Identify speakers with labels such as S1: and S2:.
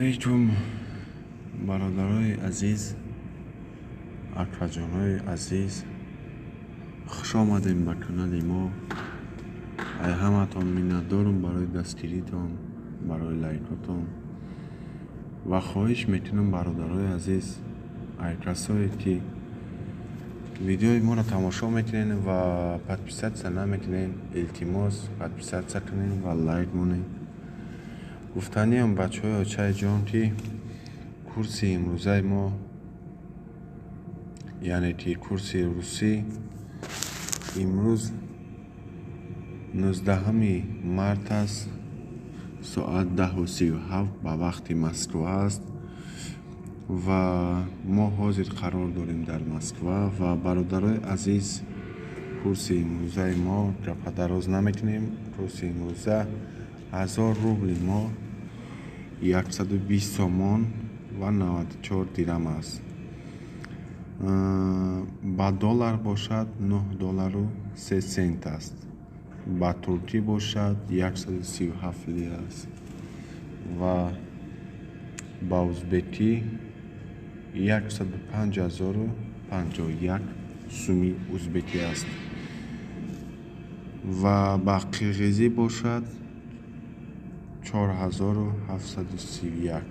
S1: Алейкум, бародарои азиз, акаҷонои азиз, хуш омадем ба канали мо. Ай ҳаматон миннатдорум барои дастгиритон, барои лайкотон ва хоҳиш мекунам, бародарои азиз, ай касое ки видеои моро тамошо мекунед ва подписаться намекунед, илтимос, подписаться кунед ва лайк монед. Гуфтаниам, бачаҳои очаи-ҷон, ки курси имрӯзаи мо, яъне ки курси русӣ, имрӯз 19 март аст, соат 10:37 ба вақти Москва аст ва мо ҳозир қарор дорем дар Москва. Ва, бародарои азиз, курси имрӯзаи мо, гапа дароз намекунем, курси имрӯза 1000 рубли мо 120 сомон ва 94 дирам аст, ба доллар бошад 9 доллару 3 сент аст, ба туркӣ бошад 137 лира аст ва ба узбекӣ 105 051 суми узбекӣ аст ва ба қирғизӣ бошад 4731.